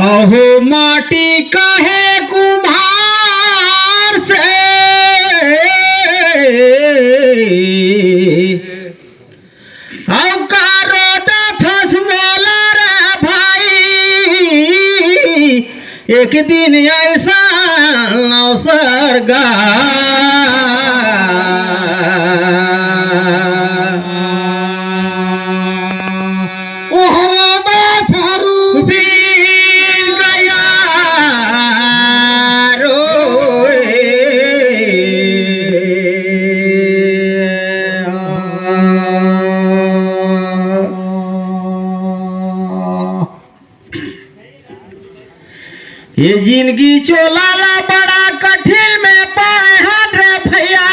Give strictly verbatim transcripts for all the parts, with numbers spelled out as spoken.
अहो माटी कहे कुम्हार से, अउ का रोदथस मोला रे भाई, एक दिन अइसन अवसर गा। ओहर बछरू बीन गया रोए। ये जिनगी चोला ला बड़ा कठिन में पाए हन रे भइया।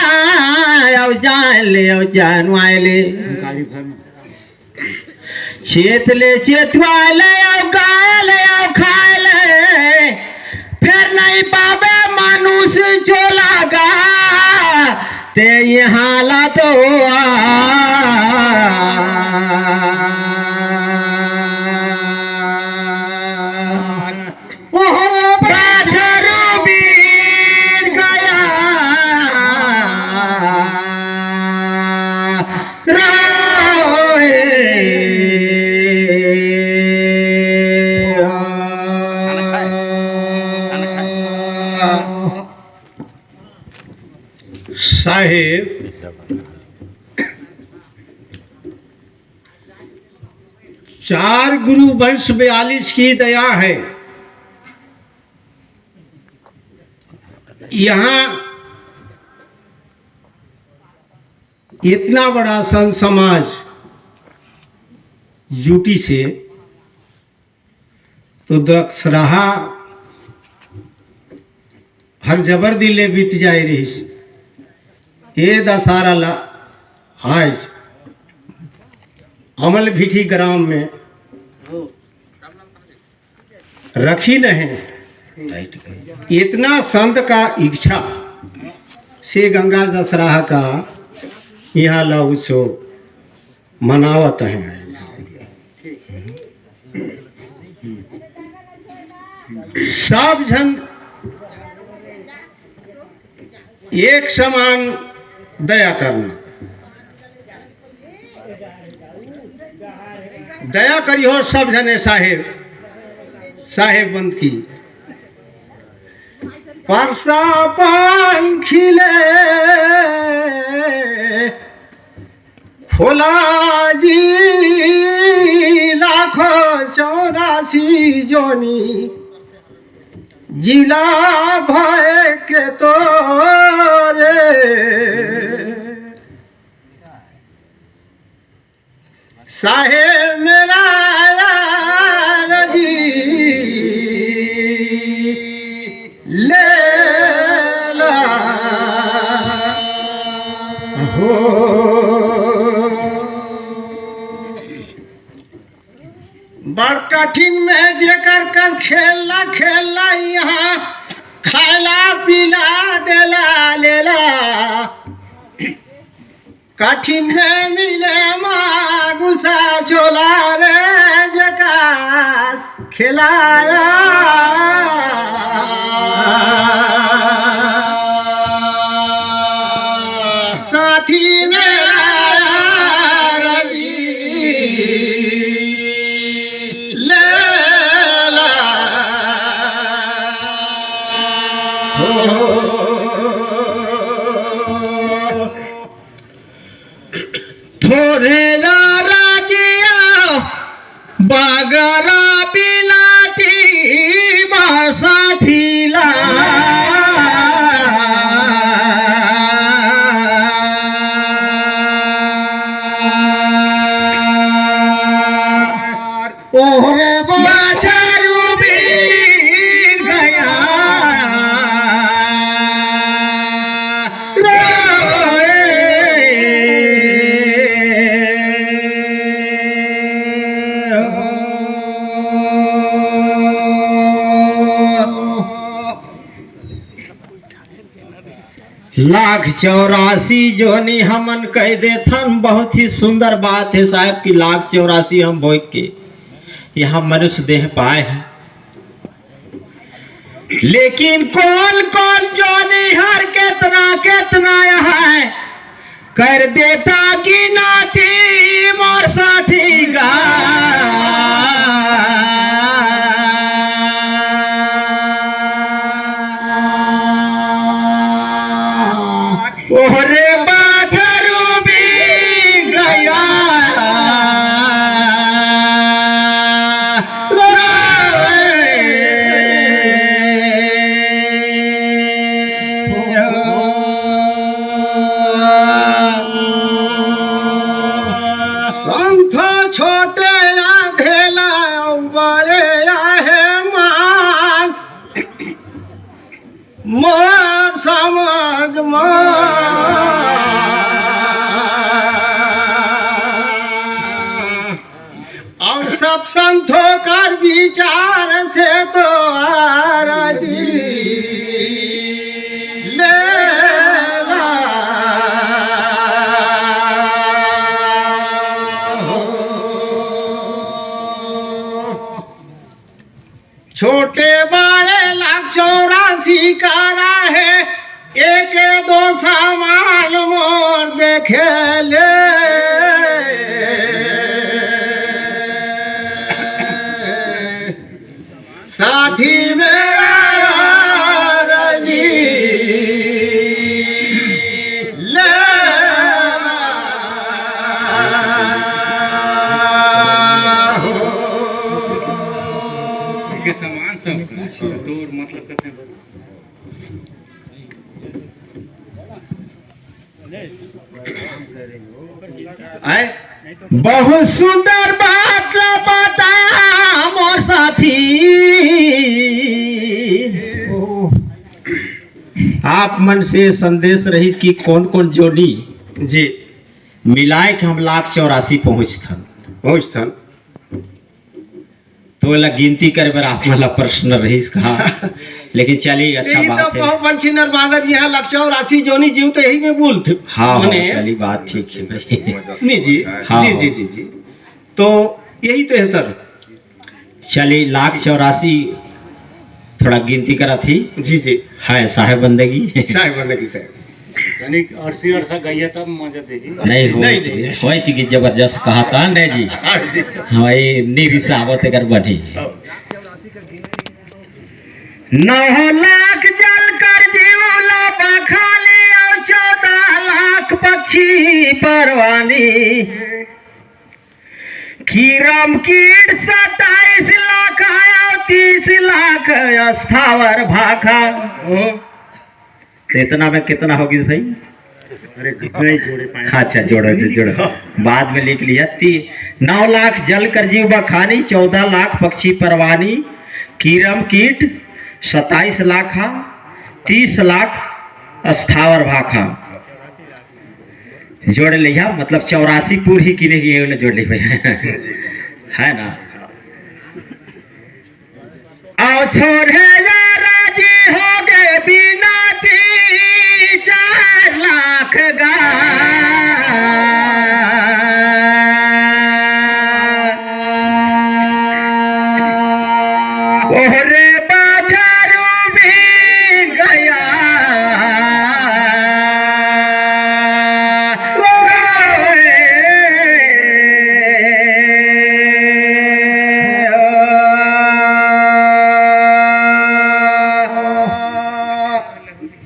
अउ जान ले, अउ जानवाए ले। चेत ले चेतवाए ले, अउ गाए ले, अउ खाए ले। फेर नइ पाबे मानुष चोला गा, ते इहाँ ला तो आ। ओहर बछरू बीन गया रोए। साहेब, चार गुरु वंश बयालीस की दया है। यहाँ इतना बड़ा संत समाज जुटिस हे, तो दसरहा हर जबर दिन ले बीत जाए रहिस। ए दशहरा ला आज अमल भीठी ग्राम में रखिन हे। इतना संत का इच्छा से गंगा दसरहा का इहाँ ला उत्सव मनावत हे। सब झन एक समान दया करना, दया करिहो सब झने साहेब, साहेब बंद की। परसा पंखी ले खोला जी लाखों चौरासी जोनी जिला भय के तोरे। साहेब मेरा यार जी ले ला हो। बड़ कठिन में जेकर कस खेलला, खेलला यहाँ खायला पीला देला लेला। कठिन में मिले मागुसा चोला रे जेका खेलाया। साथी मेरा रवि लेला हो। थोरे ला राजिया बगरा बिलाती बरसा थीला। ओहरे बछरू बीन गया रोए। लाख चौरासी जोनी हमन कह देथन, बहुत ही सुंदर बात है साहब कि लाख चौरासी हम भोग के यहाँ मनुष्य देह पाए हैं। लेकिन कौन कौन जोनी हर कितना कितना है, कर देता गिनाती मोर साथी गा। ओहरे बाछरू भी गया। संत छोटे आधेला बड़े आहे मान। मोर समझ म अउ सब संतों कर विचार से तो आरजी लेला। छोटे बड़े लाख चौरासी करा है, एक दो सामान मोर देखे ले। साथी मेरा यार जी ले। के सामान सब तोर मतलब कते आए? बहुत सुंदर बात ला बताया मोर साथी। आप मन से संदेश रहिस कि कौन कौन जोनी जी मिलाए के हम लाख चौरासी पहुंचथन। पहुंचथन। तो एला गिनती करे बर आप मन ला प्रश्न रहिस कहा, लेकिन चलिए, अच्छा यही बात तो है। बहुत पंछी नरमादा जी, यहाँ लाख चौरासी जोनी जीव तो यही में बोलते। हाँ, हाँ, मने चलिए, बात ठीक है भाई। नहीं जी, हाँ, जी, हाँ। जी, जी, जी। तो यही तो है सर। चलिए, लाख चौरासी थोड़ा गिनती करा थी। जी, जी। है साहेब बंदगी। साहेब बंदगी, साहेब। यानी अड़सी अड़सा गइया तब मजा देही। नहीं, हो नहीं, चीज, नहीं। हो चीज जबरदस्त कहा था, नहीं जी? हाँ जी। हाँ, ये नीरी सावत एकर बढ़ी। हाँ। नौ लाख जल कर जीवला बखाली और चौदह लाख पक्षी परवानी। कीरम कीट सत्ताईस लाख आया, तीस लाख स्थावर भाखा। ओ, तो इतना में कितना होगी भाई? अरे, कितना ही जोड़े पाए। अच्छा, जोड़ो, जो जोड़ो। बाद में लिख लिया। ती-, नौ लाख जल कर जीव बखानी, चौदह लाख पक्षी परवानी, कीरम कीट सत्ताईस लाख हा, तीस लाख स्थावर भाखा। जोड़ लिया, मतलब चौरासी पूरी किने की है, उन्हें जोड़ लिया। है ना? आओ छोरे जा राजी हो गए बिना ती चार लाख गा। ओहरे बाजारू भी गया।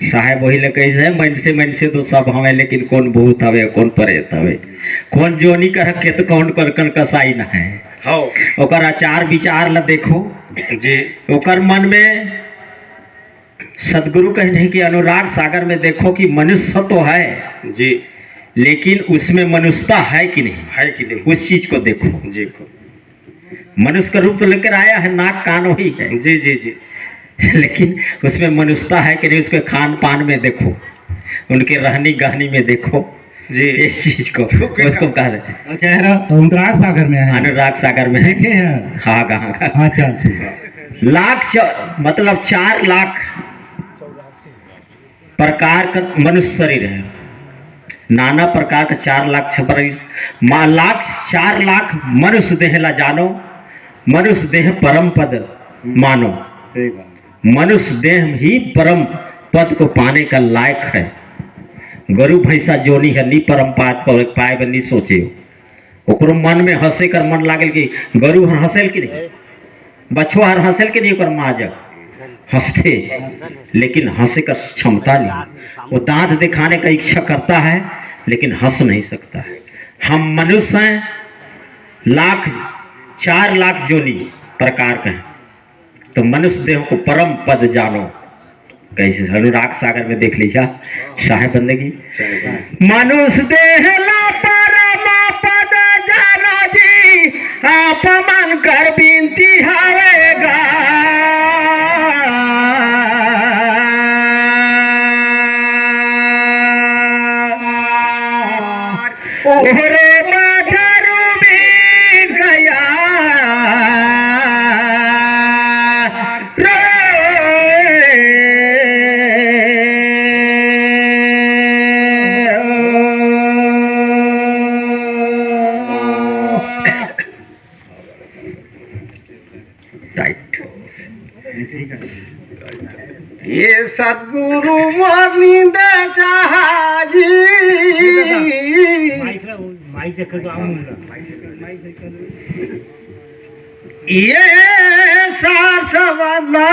साहेब वही ले कहिस हे, मइनसे, मइनसे तो सब हवे, लेकिन कोन भूत हवे, कोन परेत हवे, कोन जोनी कर के तो कोन कर कन कसाई न है। हौ। ओकर आचार विचार ल देखो। जी। ओकर मन में सदगुरु कहिन हे कि अनुराग सागर में देखो कि मनुष्य तो है, जी। लेकिन उसमें मनुष्यता है कि नहीं? है कि नहीं? उस चीज को देखो। जी, को- मनुष्य का रूप तो लेकर आया है, नाक कान वही है। जी, जी, जी। लेकिन उसमें मनुष्यता है कि नहीं, उसके खान पान में देखो, उनके रहनी गहनी में देखो। जी। इस चीज को, तो कैसा? उसको कहा जाता है। अच्छा, यार, अनुराग सागर में है। अनुराग सागर में है। देखे हैं? हाँ, कहाँ का? अच्छा, अच्छा। लाख च-, मतलब चार लाख प्रकार का मनुष्य शरीर है, नाना प्रकार का चार लाख छपर-, मा-, लाख, चार लाख मनुष्य देह ला जानो, मनुष्य देह परम पद मानो। सही बात। मनुष्य देह ही परम पद को पाने का लायक है। गरु भैंसा जोनी है, नी परम पद को पाए बर नी सोचे हो। ओकरो मन में हंसे कर मन लागल कि गरु हर हंसेल कि नहीं, बछवा हर हंसेल कि नहीं, ओकर माँ जग हंसथे, लेकिन हंसे कर क्षमता नहीं। वो दांत दिखाने का इच्छा करता है, लेकिन हंस नहीं सकता है। हम मनुष्य हैं, लाख, चार लाख जोनी प्रकार के हैं। तो मनुष्य देह को परम पद जानो। कैसे अनुराग सागर में देख लीजिए, साहेब बंदगी। मनुष्य देह ला परम पद जानो जी, आप मन कर बिनती हवेगा। ओहरे बाजारू बीन गया रे। टाइट। ये सतगुरु मोर निंदा चाहा जी। माइक ला, माइक देखे तो आऊंगा। ये सार सवाला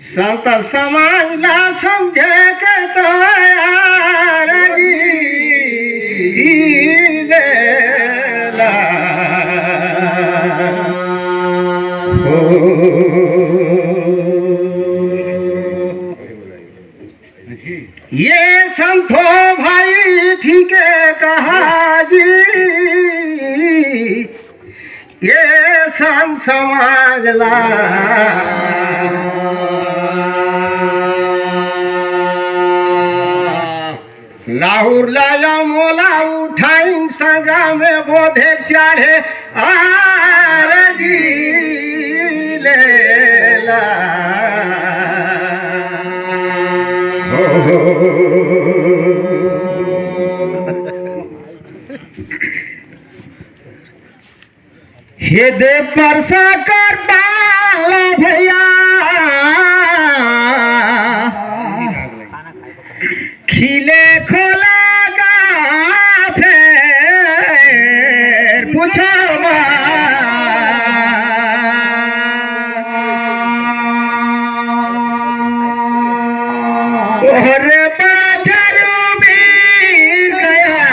संत समाज ला समझे के तैयार जी लेला। हो। ये संतो भाई ठीक कहा जी, ये संत समाज ला लाहुर लाया मोला उठाइन संगा में बोधे चाढ़े आरजी लेला। हो, हो, हो। हे दे परसा कर पाला भैया, खिले खोला गा फेर पूछो मा। तोहरे पाछरू बीर गया।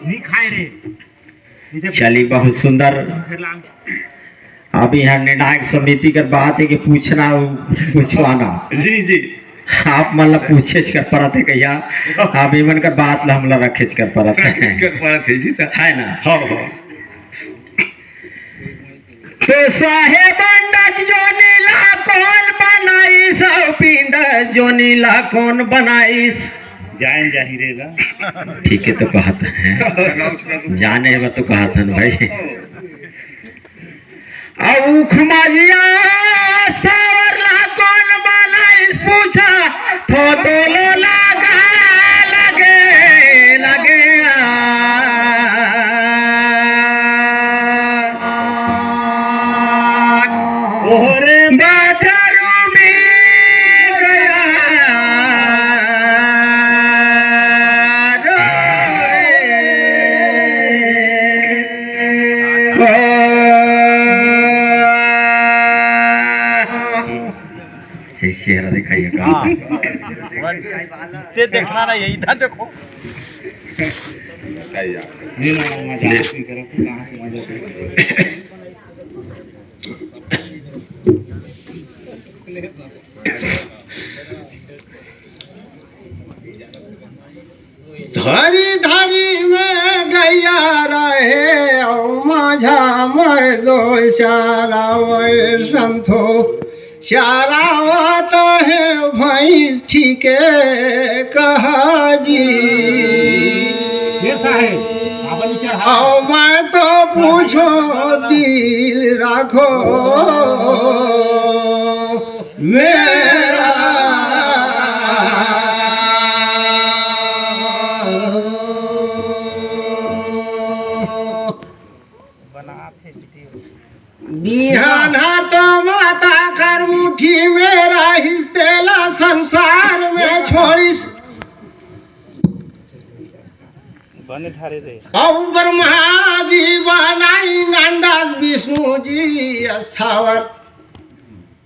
नहीं खाए रे। चली, बहुत सुंदर। अब यहाँ निर्णायक समिति कर बात है कि पूछना, पूछवाना। जी, जी। आप मन ला पूछेच कर परत है कहिया, आप इमन कर बात ला हमला रखेच कर परत है। कर परत है जी, तो है ना? हाँ, हाँ। तो साहेब अंडज जोनी ला कौन बनाइस, अउ पिंडज जोनी ला कौन बनाइस? जान जाही रे गा। ठीक है, तो कहत है। जाने बा तो कहत है भाई। अउ उखमाजिया सावर ला कौन बनाइस पूछा, थो तोलो लागा लगे, लगे आ। ओहरे बाजारू में गया। चेहरा दिखाइए का। हाँ। ते देखना ना, ये इधर देखो। धरी धरी में गैया रहे, अउ झा मैं दो चारावय संतो, चारावत हे भैंस ठीके कहा जी। ये साहेब, बाबा जी चढ़ा। और मैं तो पूछो दिल राखो मेरा। बिहान तो माता कर मुट्ठी में रहिस, तेला संसार में छोड़िस। बने धारे रे। अब ब्रह्मा जी बनाई नंदस विष्णु जी स्थावर।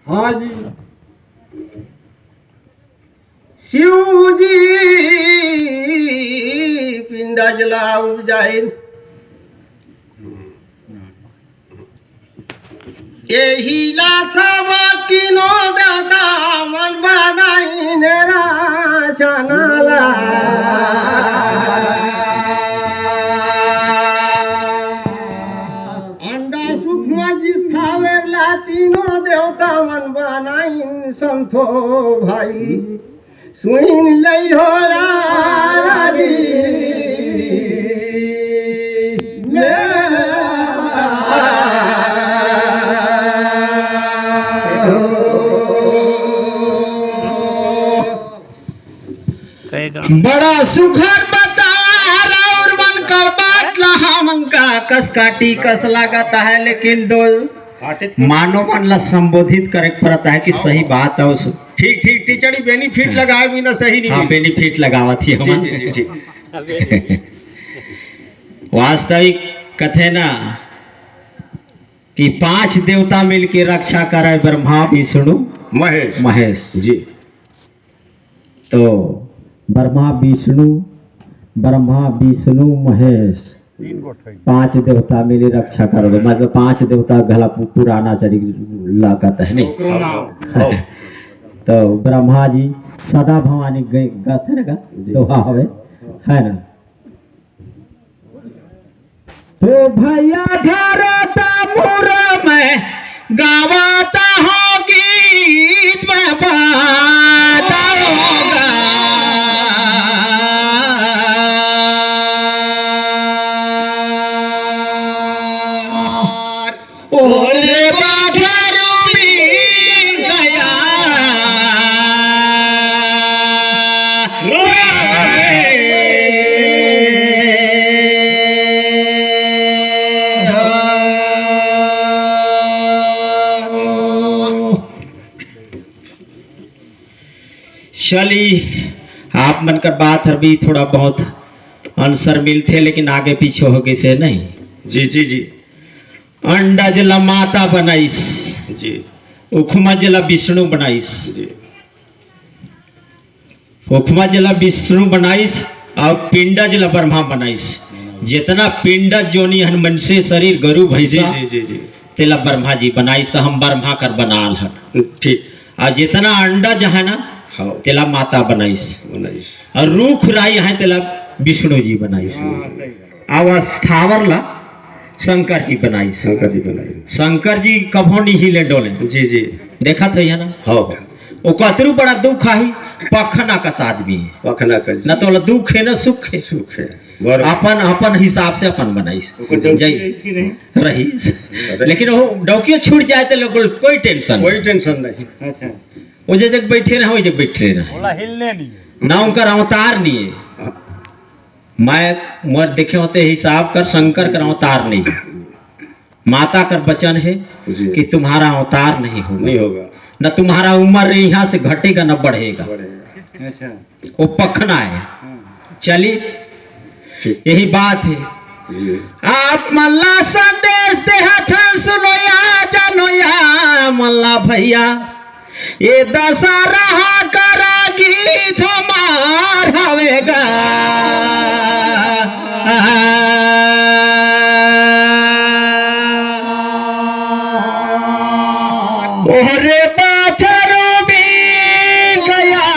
हाँ जी। शिव जी पिंडज ला उपजाइन। एही ला सब तीनों देवता मन बनाइन राचन ला। अंडा सूक्ष्म स्थावर ला तीनों देवता मन बनाइन संतो भाई। सुन लई हो राजी। बड़ा सुघर बता और मन कर बात ला हमन का कस काटी कस लागत है, लेकिन डोल मानो मन ला संबोधित करे के पड़ता है कि सही बात है। उस ठीक, ठीक, टीचर जी, बेनिफिट लगाए बिना सही नहीं। हाँ, बेनिफिट लगावत ही जी, हमन। जी, जी, जी। वास्तविक कथे ना कि पांच देवता मिलके रक्षा करे, ब्रह्मा, विष्णु, महेश। महेश। जी। तो ब्रह्मा, विष्णु, ब्रह्मा, विष्णु, महेश, तीन गो ठई। पांच देवता मिली रक्षा करबे, मतलब पांच देवता घला पु-, पुराना चरिक लागत है, नहीं? ओकरो नाम। हाँ। तो ब्रह्मा जी सदा भवानी ग-, गथे न गा, जी। दोहा हवे, है ना? तो भैया धरत मुर में गावत हो गीत में बात होगा। ओरे बाजार में गया। चली, आप मन कर बात हर भी थोड़ा बहुत आंसर मिलथे, लेकिन आगे पीछे हो गए से नहीं। जी, जी, जी। अंडज ला माता बनाइस। जी। उखमज ला विष्णु बनाइस। जी। उखमज ला विष्णु बनाइस और पिंडज ला ब्रह्मा बनाइस। जितना पिंडज जोनी हन, मनसे शरीर, गरु, जी, भैंसा, जी, जी, जी। तेला ब्रह्मा जी बनाइस, तो हम ब्रह्मा कर बनाल हन। ठीक। और जितना अंडज है ना, हाँ। तेला माता बनाइस। बनाइस। और रूख राई है, तेला विष्णु जी बनाइस। हाँ, सही है। अब स्थावर ला शंकर जी बनाइस। शंकर जी बनाइस। शंकर जी कभो नहीं हिले डोले। जी, जी। देखत है ना? हाँ, हाँ। वो कतरू बड़ा दुख आही, पखना कस आदमी है। पखना कस। न तो ओला दुख है, न सुख है। सुख है। बरोबर। अपन, अपन हिसाब से अपन बनाइस। ओकर जरूरत जय। है कि नहीं? रहीस। अरे। लेकिन वो डौकिया छूट जाए तो लोग कोई टेंशन कोई नहीं। टेंशन नहीं। अच्छा। वो जे जग बैठे रहे, वही जग बैठे रहे। ओला हिलने नहीं है। ना उनका अवतार नहीं है। हाँ। मैं, मोर देखे होते हिसाब कर शंकर कर अवतार नहीं है। माता कर वचन है जी। कि तुम्हारा अवतार नहीं होगा। नहीं होगा। न तुम्हारा उम्र यहाँ से घटेगा, न बढ़ेगा। बढ़ेगा। अच्छा। वो पखना है। हाँ। चलिए, ठीक। यही बात है। जी। आप मन ला संदेश देहत हन, सुनो या, जानो या, मन ला भैया। ये दशहरा करा गीत हमार हवेगा। ओरे बाछरू भी गया।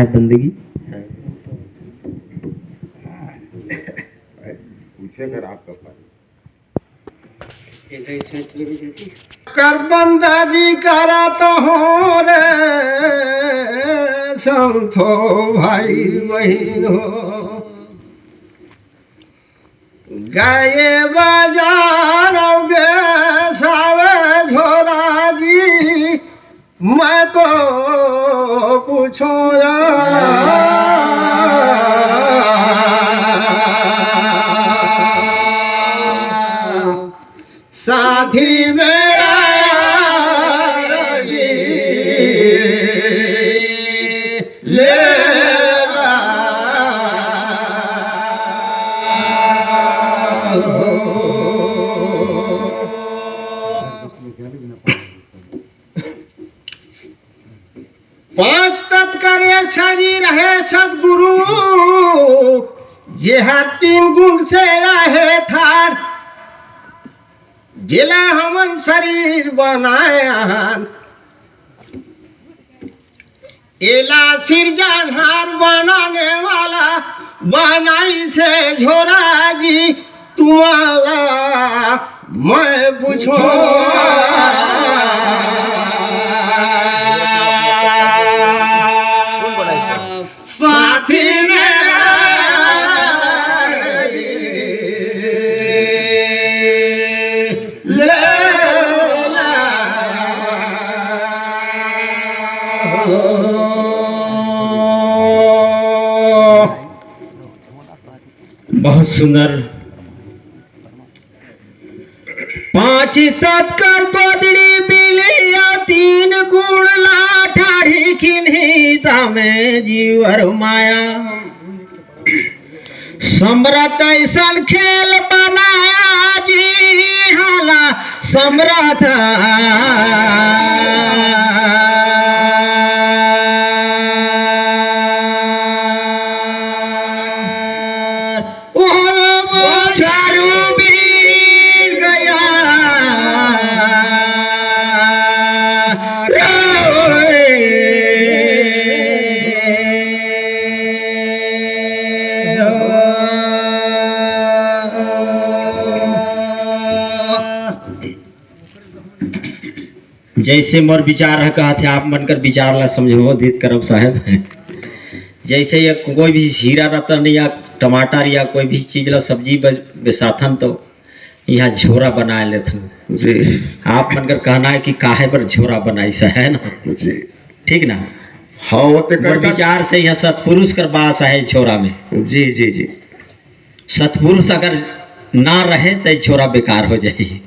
बंदगी। पूछे कर आपका कर बंदगी करत हो रे संतो भाई बहिन हो। गए बाजार बेसावे झोरा जी, मैं तो पूछो यार। साथी मेरा जी, ले पांच तत्व करे शरीर हे सतगुरु, जेहर तीन गुण से आहे ठाढ़, जेला हमन शरीर बनाए हन। एला सिरजनहार बनाने वाला बनाइसे झोरा जी, तुम्हारा मैं पूछो। साथी मेरा ले ला। बहुत सुंदर। पांच तत्कर गोदड़ी बिलिया, तीन गुण ला ठाढ़ी किन्ही तामे जीवर माया। समरथ ऐसन खेल बनाया जी, हाला समरथ। जैसे मोर विचार ह कहत हे, आप मन कर विचार ला संशोधित करब साहेब। जैसे ये कोई भी हीरा रतन या टमाटर या कोई भी चीज ला सब्जी ब-, बेसाथन तो यहाँ झोरा बनाए लेथन। जी। आप मन कर कहना है कि काहे पर झोरा बनाइस है ना? जी। ठीक ना? हाँ, वो तो मोर कर-, विचार से यहाँ सतपुरुष कर बास है झोरा में। जी, जी, जी। सतपुरुष अगर ना रहे तो झोरा बेकार हो जाही।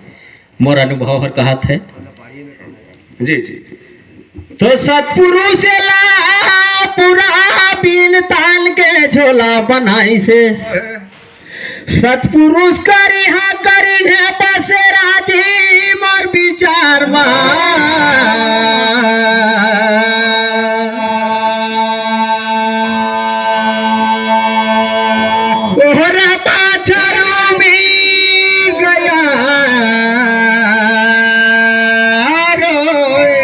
मोर अनुभव हर कहत है। जी, जी, जी। तो सतपुरुष ला पूरा बिन तान के झोला बनाइसे। सतपुरुष करिहा करिहे बसेरा जी मोर विचार मा। तोहरा पाछा में गया रोए।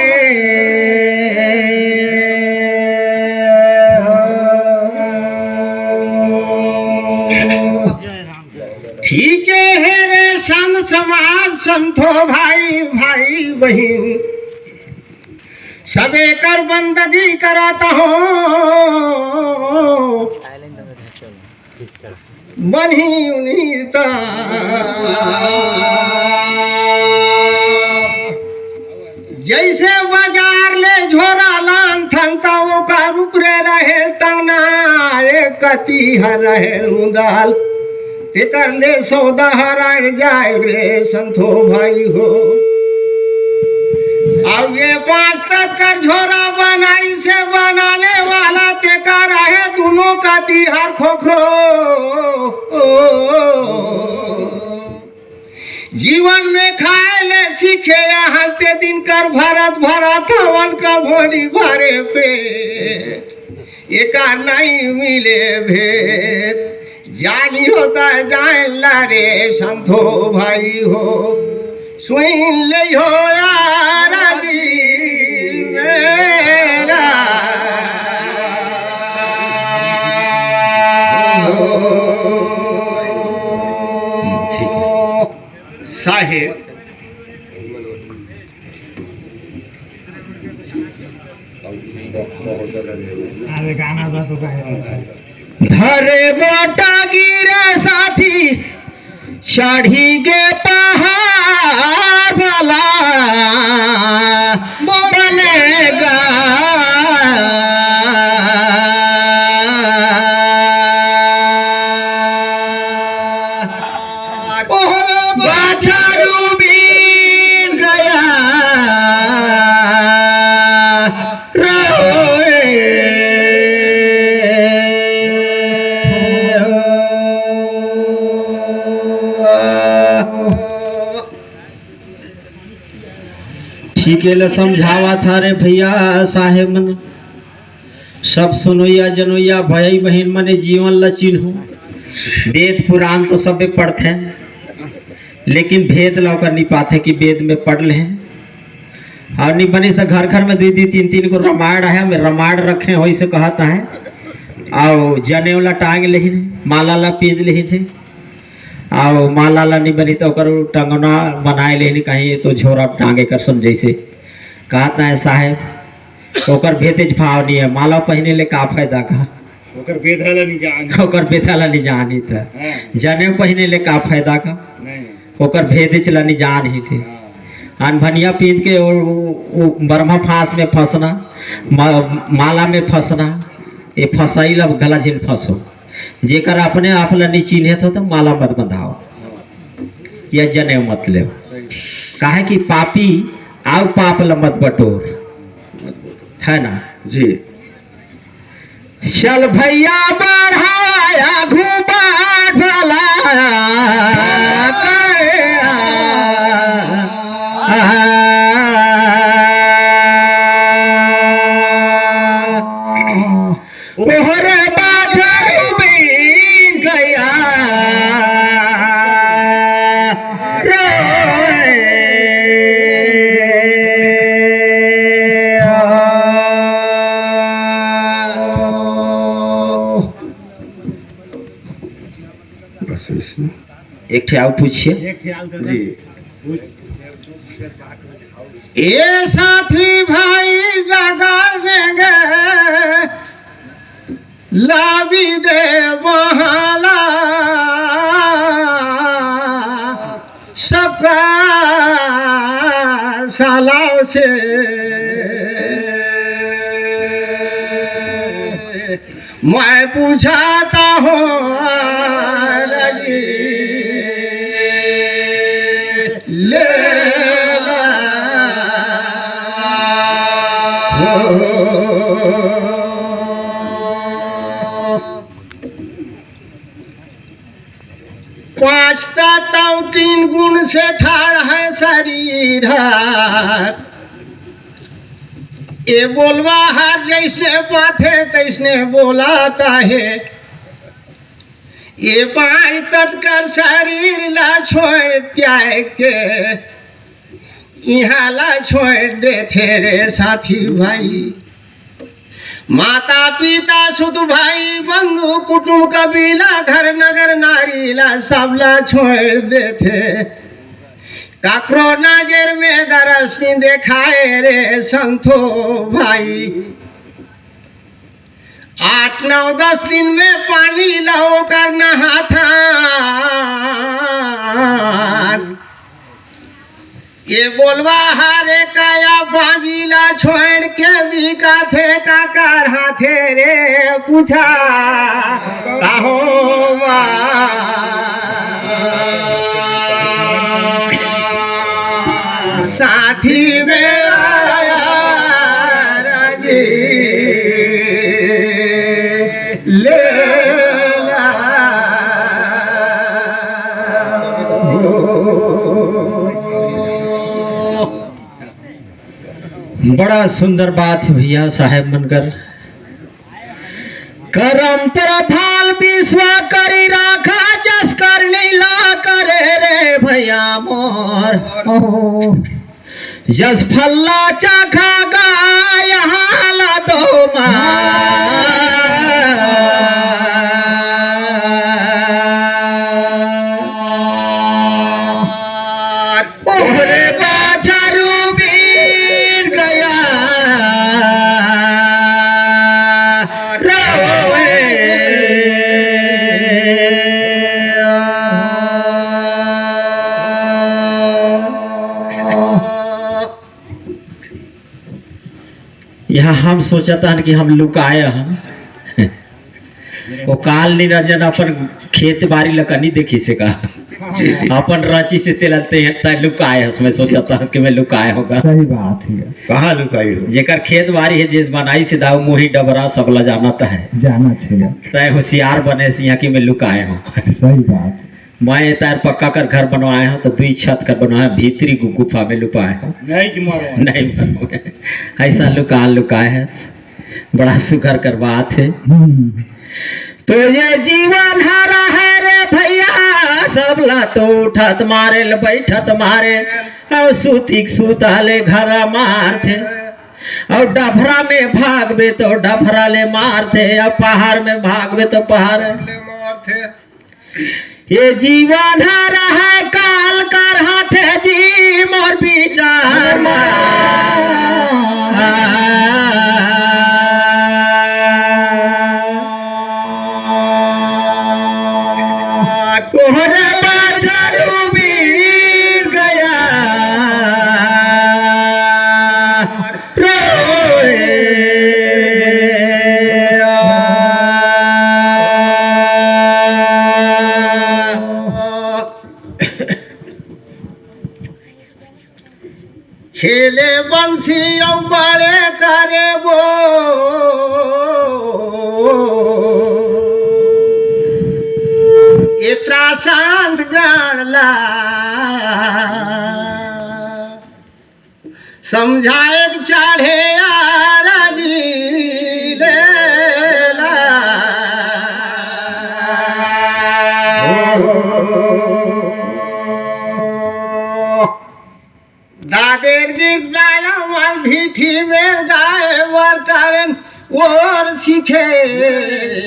ठीक हे रे संत समाज, संतो भाई, भाई बहिन, सबे कर बंदगी करत हो। बनही उन्हीं ता। जैसे बाजार ले झोरा लानथन, त ओकर ऊपरे रहे टंगना, एक कती हर रहे उंदाल, तेकर ले सौदा हर अड़ जाए रे संतो भाई हो। अब ये पांच तत्कर झोरा बनाइसे बनाने वाला, तेकर रहे दुनों कती हर खोखरो। जीवन में खाए ले सीखे, यहाँ ते दिन कर भरत भरत हवन का भोरी भरे पेट, एका नहीं मिले भेद। जानी होता जान ला रे संतो भाई हो, सुन ले हो यार जी मेरा। साहेब। अरे गाना बस होता है। धरे बाटा गिरे साथी, चढ़ी गे पहाड़ वाला बनेगा। ओह बाछारू बीन गया रोए। ठीक है, ले समझावा था रे भैया साहेब मन। सब सुनोइया जनोइया भाई बहिन मने जीवन ल चिन्हो। वेद पुराण तो सबे पढ़थे, लेकिन भेद ल ओकर नि पाथे कि वेद में पढ़ ले। अउ नि बनिस त घर घर में दुई दुई तीन तीन गो रामायण हे, में रामायण रखे होइसे कहत हे। अउ जनेऊ ला टांग लेहिन, माला ला पींध लेहिन हे। अउ माला ला नि बनी त ओकर टंगना बनाए लेहिन, कहीं तो झोरा टांगे कर समझइसे। कहत हे साहेब, ओकर भेदेच भाव नइ हे, माला पहिने ले का फायदा का? ओकर बेधा ला नइ जान। ओकर बेधा ला नइ जानी त। हाँ। जनेऊ पहिने ले का फायदा का? नहीं। ओकर भेदेच ला नइ जान ही के। हाँ। अनभनिया पींध के ओ, ओ, ओ बरमा फांस में फंसना, मा-, माला में फंसना, ये फंसाई ला गला झिन फंसो। जेकर अपने आप ला नइ चिन्हे त, त माला मत बंधाओ। या जनेऊ मत लेव। सही। काहे कि पापी अउ पाप ल मत बटोर, है ना? जी। चल भैया बढ़ाया घुमा ढला। ओहरे बाछारू बीन गया रोए। बस इसमें एक ठे अउ पूछिए। जी। ए साथी भाई डगर रेंगे लावी दे वहाला सबका सालाव से। मैं पूछाता हूँ रजी लेला। पांच तत्व तीन गुण से ठाढ़ है शरीर। ये बोलवा हाथ जैसे बात है तैसने बोलाता है। ये पांच तत्व कर शरीर ला छोड़ त्याग के यहाँ ला छोड़ देथे रे साथी भाई। माता पिता सुत भाई बंधु कुटुम कबीला घर नगर नारी ला सबला छोड़ देथे। काकरो नजर में दरस नि देखाए रे संतो भाई। आठ नौ दस दिन में पानी ला ओकर नहाथन। ये बोलवा हारे काया बाजी ला छोड़ के भी काथे का कर हाथे रे पूछा कहो वा। साथी मेरा राजी लेला। बड़ा सुंदर बात हे भैया साहेब मन कर। करम प्रधान विश्व करी राखा, जस करनी ला करे रे भैया मोर। ओ, जस फल्ला चाखा गाय हाला दो माँ। सोचत हन कि हम लुकाए हन। वो काल निरंजन अपन खेत बारी ल कनी देखिस हे का? अपन रांची से तेल आते हैं, तय लुकाए हस, मैं सोचत हस कि मैं लुकाए होगा। सही बात है। कहाँ लुकाई हो? जेकर खेत बारी है, जेस बनाइस हे दाऊ मोही डबरा, सब ला जानत है। जानत है। तय होशियार बने सिया कि मैं लुकाए हूँ। सही बात। मैं ए तार पक्का कर घर बनवाए हूँ, तो दुई छत कर बनवाए, भीतरी गु-, गुफा में लुकाए हूँ। नहीं कि मरो। नहीं मरो। ऐसा लुका लुकाए है। बड़ा सुघर कर बात है। हम्म। तो ये जीवन हरा है रे भैया, सब ला तो उठत मारे, ल बैठत मारे, और सूतिक सूता ले घरा मारथे, और डभरा में भागबे तो डभरा ले मारथे, और पहाड़ में भागबे तो पहाड़ ले मारथे। ये जीवन हरा है काल कर हाथे जी मोर विचार मा। तोहरे बाछरू बीर गया रोए। खेले बंसी अउ बड़े करे वो, एतरा शांत गढ़ ला समझाए के चाढ़े आरजी लेला। दादेर गीत गाय हमर भीठी में गाय बर कारण ओर सीखे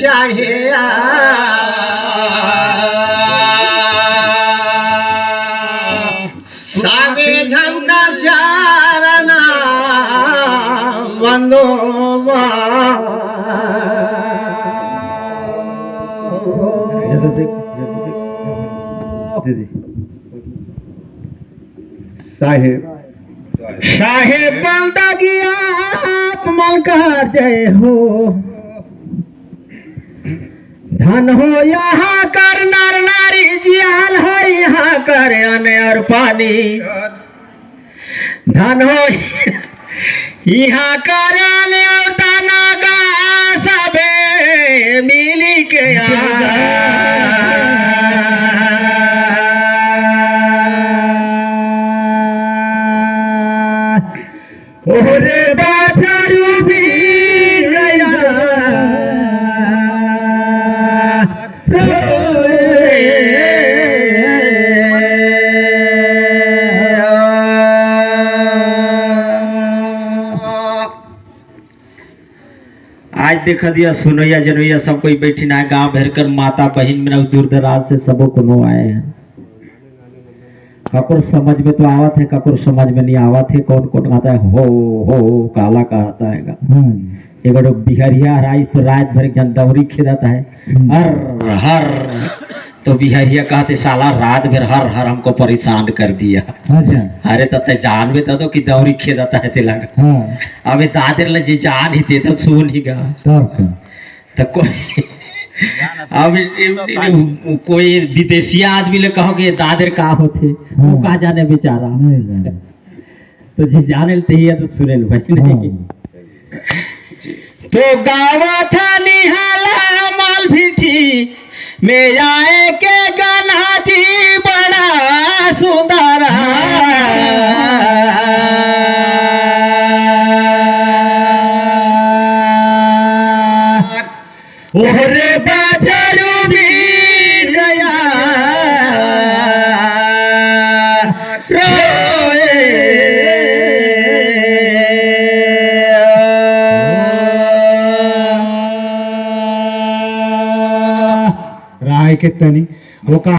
चाहे आ। साबे झन का चारना मनोमा। दीदी। साहेब। साहेब बलदा गिया आप मलकार जय हो। धन हो यहाँ कर नर नारी जियाल हो यहाँ कर अन्न और पानी। धन हो यहाँ कर अन्न और दाना गा सबे मिली के आ। ओरे बाछरू बीर गया रोए। आज देखा दिया सुनैया जनैया सब कोई बैठी ना है, गांव भर कर माता बहिन में दूर दराज से सबो कोनो आए हैं। ककरो समझ में तो आवत है, ककरो समझ में नहीं आवत है। कौन कौन कहता है हो हो काला कहता है गा। हम्म। एगो तो बिहरिया हराई तो रात भर जन दौरी खेदत है। हम्म। हर हर तो बिहरिया कहते साला रात भर हर हर हमको परेशान कर दिया। अच्छा। अरे तो ते जानबे तो, तो कि दौरी खेदत है ते लगा। हाँ। अबे दादर ले जे जान ही ते तो सुन ही गा। तब का? तो कोई अब इन, इन, कोई विदेशिया आदमी ले कहो कि ये दादर का होथे, वो हाँ। का जाने बेचारा। नहीं जाने। तो जी जाने ते ही है तो सुने लो भाई। हाँ। तो गावा था निहाला माल भीठी में आए के गनाती बड़ा सुंदरा। ओहरे बाजारू बीर गया रोए। राय के तनी वो का